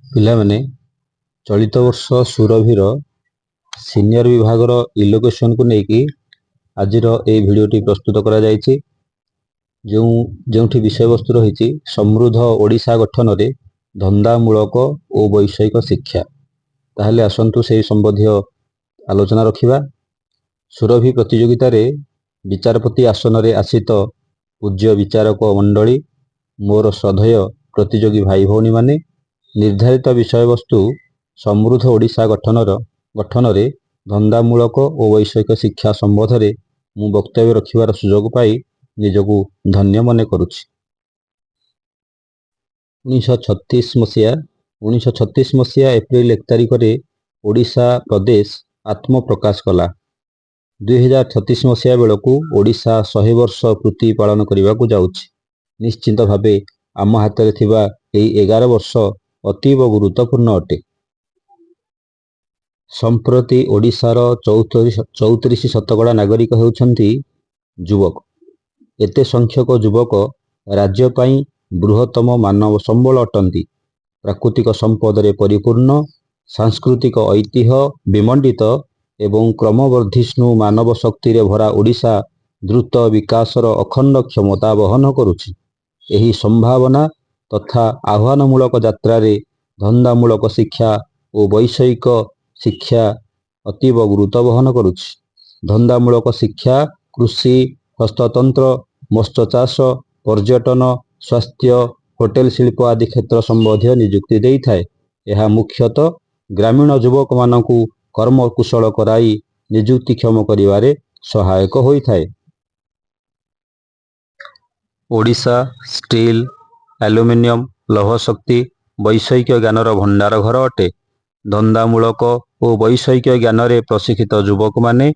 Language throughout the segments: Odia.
ପିଲାମାନେ, ଚଳିତ ବର୍ଷ ସୁରଭିର ସିନିୟର ବିଭାଗର ଇଲୋକେସନକୁ ନେଇକି ଆଜିର ଏଇ ଭିଡ଼ିଓଟି ପ୍ରସ୍ତୁତ କରାଯାଇଛି, ଯେଉଁଠି ବିଷୟବସ୍ତୁ ରହିଛି ସମୃଦ୍ଧ ଓଡ଼ିଶା ଗଠନରେ ଧନ୍ଦାମୂଳକ ଓ ବୈଷୟିକ ଶିକ୍ଷା। ତାହେଲେ ଆସନ୍ତୁ, ସେହି ସମ୍ବନ୍ଧୀୟ ଆଲୋଚନା ରଖିବା। ସୁରଭି ପ୍ରତିଯୋଗିତାରେ ବିଚାରପତି ଆସନରେ ଆସୀନ ପୂଜ୍ୟ ବିଚାରକ ମଣ୍ଡଳୀ, ମୋର ଶ୍ରଦ୍ଧେୟ ପ୍ରତିଯୋଗୀ ଭାଇ ଭଉଣୀମାନେ, ନିର୍ଦ୍ଧାରିତ ବିଷୟବସ୍ତୁ ସମୃଦ୍ଧ ଓଡ଼ିଶା ଗଠନରେ ଧନ୍ଦାମୂଳକ ଓ ବୈଷୟିକ ଶିକ୍ଷା ସମ୍ବନ୍ଧରେ ମୁଁ ବକ୍ତବ୍ୟ ରଖିବାର ସୁଯୋଗ ପାଇ ନିଜକୁ ଧନ୍ୟ ମନେ କରୁଛି। 1936 ମସିହା ଏପ୍ରିଲ 1 ତାରିଖରେ ଓଡ଼ିଶା ପ୍ରଦେଶ ଆତ୍ମପ୍ରକାଶ କଲା। 2036 ମସିହା ବେଳକୁ ଓଡ଼ିଶା 100 ବର୍ଷ ପୂର୍ତ୍ତି ପାଳନ କରିବାକୁ ଯାଉଛି। ନିଶ୍ଚିତ ଭାବେ ଆମ ହାତରେ ଥିବା ଏହି 11 ବର୍ଷ ଅତୀବ ଗୁରୁତ୍ୱପୂର୍ଣ୍ଣ ଅଟେ। ସମ୍ପ୍ରତି ଓଡ଼ିଶାର 34% ନାଗରିକ ହେଉଛନ୍ତି ଯୁବକ। ଏତେ ସଂଖ୍ୟକ ଯୁବକ ରାଜ୍ୟ ପାଇଁ ବୃହତ୍ତମ ମାନବ ସମ୍ବଳ ଅଟନ୍ତି। ପ୍ରାକୃତିକ ସମ୍ପଦରେ ପରିପୂର୍ଣ୍ଣ, ସାଂସ୍କୃତିକ ଐତିହ୍ୟ ବିମଣ୍ଡିତ ଏବଂ କ୍ରମବର୍ଦ୍ଧିଷ୍ଣୁ ମାନବ ଶକ୍ତିରେ ଭରା ଓଡ଼ିଶା ଦ୍ରୁତ ବିକାଶର ଅଖଣ୍ଡ କ୍ଷମତା ବହନ କରୁଛି। ଏହି ସମ୍ଭାବନା ତଥା ଆହ୍ୱାନମୂଳକ ଯାତ୍ରାରେ ଧନ୍ଦାମୂଳକ ଶିକ୍ଷା ଓ ବୈଷୟିକ ଶିକ୍ଷା ଅତୀବ ଗୁରୁତ୍ୱ ବହନ କରୁଛି। ଧନ୍ଦାମୂଳକ ଶିକ୍ଷା କୃଷି, ହସ୍ତତନ୍ତ୍ର, ମତ୍ସ୍ୟଚାଷ, ପର୍ଯ୍ୟଟନ, ସ୍ୱାସ୍ଥ୍ୟ, ହୋଟେଲ ଶିଳ୍ପ ଆଦି କ୍ଷେତ୍ର ସମ୍ବନ୍ଧୀୟ ନିଯୁକ୍ତି ଦେଇଥାଏ। ଏହା ମୁଖ୍ୟତଃ ଗ୍ରାମୀଣ ଯୁବକମାନଙ୍କୁ କର୍ମକୁଶଳ କରାଇ ନିଯୁକ୍ତିକ୍ଷମ କରିବାରେ ସହାୟକ ହୋଇଥାଏ। ଓଡ଼ିଶା ଷ୍ଟିଲ୍, ଆଲୁମିନିୟମ, ଲୌହଶକ୍ତି, ବୈଷୟିକ ଜ୍ଞାନର ଭଣ୍ଡାର ଘର ଅଟେ। ଧନ୍ଦାମୂଳକ ଓ ବୈଷୟିକ ଜ୍ଞାନରେ ପ୍ରଶିକ୍ଷିତ ଯୁବକମାନେ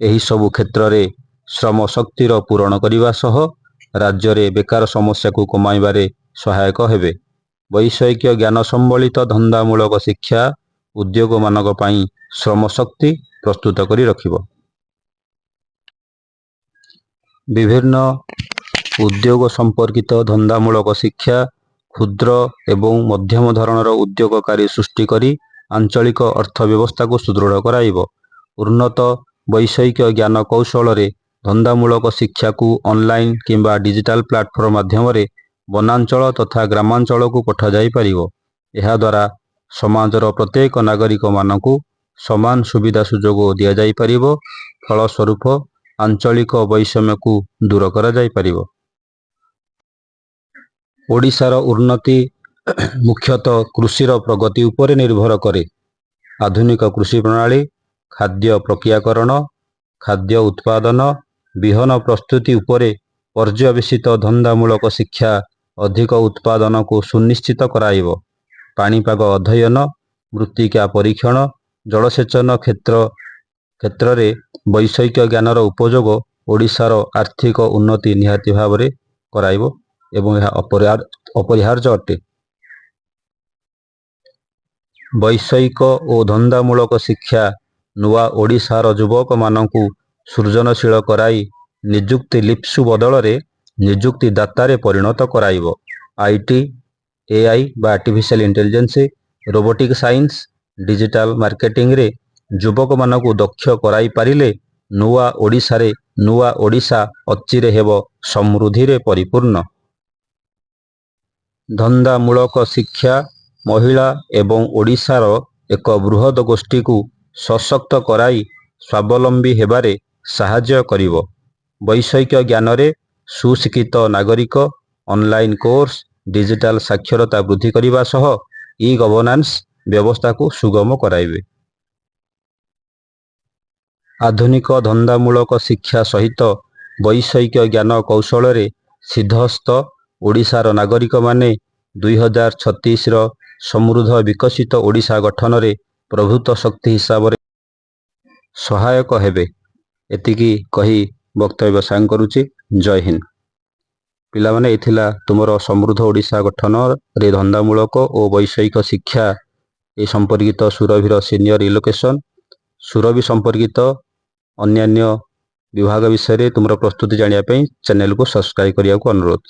ଏହିସବୁ କ୍ଷେତ୍ରରେ ଶ୍ରମ ଶକ୍ତିର ପୂରଣ କରିବା ସହ ରାଜ୍ୟରେ ବେକାର ସମସ୍ୟାକୁ କମାଇବାରେ ସହାୟକ ହେବେ। ବୈଷୟିକ ଜ୍ଞାନ ସମ୍ବଳିତ ଧନ୍ଦାମୂଳକ ଶିକ୍ଷା ଉଦ୍ୟୋଗମାନଙ୍କ ପାଇଁ ଶ୍ରମଶକ୍ତି ପ୍ରସ୍ତୁତ କରି ରଖିବ। ବିଭିନ୍ନ ଉଦ୍ୟୋଗ ସମ୍ପର୍କିତ ଧନ୍ଦାମୂଳକ ଶିକ୍ଷା କ୍ଷୁଦ୍ର ଏବଂ ମଧ୍ୟମ ଧରଣର ଉଦ୍ୟୋଗକାରୀ ସୃଷ୍ଟି କରି ଆଞ୍ଚଳିକ ଅର୍ଥ ବ୍ୟବସ୍ଥାକୁ ସୁଦୃଢ଼ କରାଇବ। ଉନ୍ନତ ବୈଷୟିକ ଜ୍ଞାନ କୌଶଳରେ ଧନ୍ଦାମୂଳକ ଶିକ୍ଷାକୁ ଅନଲାଇନ କିମ୍ବା ଡିଜିଟାଲ ପ୍ଲାଟଫର୍ମ ମାଧ୍ୟମରେ ବନାଞ୍ଚଳ ତଥା ଗ୍ରାମାଞ୍ଚଳକୁ ପଠାଯାଇପାରିବ। ଏହାଦ୍ୱାରା ସମାଜର ପ୍ରତ୍ୟେକ ନାଗରିକମାନଙ୍କୁ ସମାନ ସୁବିଧା ସୁଯୋଗ ଦିଆଯାଇପାରିବ। ଫଳସ୍ୱରୂପ ଆଞ୍ଚଳିକ ବୈଷମ୍ୟକୁ ଦୂର କରାଯାଇପାରିବ। ଓଡ଼ିଶାର ଉନ୍ନତି ମୁଖ୍ୟତଃ କୃଷିର ପ୍ରଗତି ଉପରେ ନିର୍ଭର କରେ। ଆଧୁନିକ କୃଷି ପ୍ରଣାଳୀ, ଖାଦ୍ୟ ପ୍ରକ୍ରିୟାକରଣ, ଖାଦ୍ୟ ଉତ୍ପାଦନ, ବିହନ ପ୍ରସ୍ତୁତି ଉପରେ ପର୍ଯ୍ୟବସିତ ଧନ୍ଦାମୂଳକ ଶିକ୍ଷା ଅଧିକ ଉତ୍ପାଦନକୁ ସୁନିଶ୍ଚିତ କରାଇବ। ପାଣିପାଗ ଅଧ୍ୟୟନ, ମୃତ୍ତିକା ପରୀକ୍ଷଣ, ଜଳସେଚନ କ୍ଷେତ୍ରରେ ବୈଷୟିକ ଜ୍ଞାନର ଉପଯୋଗ ଓଡ଼ିଶାର ଆର୍ଥିକ ଉନ୍ନତି ନିହାତି ଭାବରେ କରାଇବ ଏବଂ ଏହା ଅପରିହାର୍ଯ୍ୟ ଅଟେ। ବୈଷୟିକ ଓ ଧନ୍ଦାମୂଳକ ଶିକ୍ଷା ନୂଆ ଓଡ଼ିଶାର ଯୁବକମାନଙ୍କୁ ସୃଜନଶୀଳ କରାଇ ନିଯୁକ୍ତି ଲିପ୍ସୁ ବଦଳରେ ନିଯୁକ୍ତିଦାତାରେ ପରିଣତ କରାଇବ। IT, AI ବା artificial intelligence, robotic science, digital ମାର୍କେଟିଂରେ ଯୁବକମାନଙ୍କୁ ଦକ୍ଷ କରାଇପାରିଲେ ନୂଆ ଓଡ଼ିଶା ଅଚିରେ ହେବ ସମୃଦ୍ଧିରେ ପରିପୂର୍ଣ୍ଣ। ଧନ୍ଦାମୂଳକ ଶିକ୍ଷା ମହିଳା ଏବଂ ଓଡ଼ିଶାର ଏକ ବୃହତ ଗୋଷ୍ଠୀକୁ ସଶକ୍ତ କରାଇ ସ୍ୱାବଲମ୍ବୀ ହେବାରେ ସାହାଯ୍ୟ କରିବ। ବୈଷୟିକ ଜ୍ଞାନରେ ସୁଶିକ୍ଷିତ ନାଗରିକ ଅନଲାଇନ କୋର୍ସ, ଡିଜିଟାଲ ସାକ୍ଷରତା ବୃଦ୍ଧି କରିବା ସହ ଇ ଗଭର୍ଣ୍ଣାନ୍ସ ବ୍ୟବସ୍ଥାକୁ ସୁଗମ କରାଇବେ। ଆଧୁନିକ ଧନ୍ଦାମୂଳକ ଶିକ୍ଷା ସହିତ ବୈଷୟିକ ଜ୍ଞାନ କୌଶଳରେ ସିଦ୍ଧହସ୍ତ ଓଡ଼ିଶାର ନାଗରିକମାନେ 2036ର ସମୃଦ୍ଧ ବିକଶିତ ଓଡ଼ିଶା ଗଠନରେ ପ୍ରଭୂତ ଶକ୍ତି ହିସାବରେ ସହାୟକ ହେବେ। ଏତିକି କହି ବକ୍ତବ୍ୟ ସାଙ୍ଗ କରୁଛି। ଜୟ ହିନ୍ଦ। ପିଲାମାନେ, ଏ ଥିଲା ତୁମର ସମୃଦ୍ଧ ଓଡ଼ିଶା ଗଠନରେ ଧନ୍ଦାମୂଳକ ଓ ବୈଷୟିକ ଶିକ୍ଷା ଏ ସମ୍ପର୍କିତ ସୁରଭିର ସିନିୟର ଇଲୋକେସନ। ସୁରଭି ସମ୍ପର୍କିତ ଅନ୍ୟାନ୍ୟ ବିଭାଗ ବିଷୟରେ ତୁମର ପ୍ରସ୍ତୁତି ଜାଣିବା ପାଇଁ ଚ୍ୟାନେଲକୁ ସବସ୍କ୍ରାଇବ କରିବାକୁ ଅନୁରୋଧ।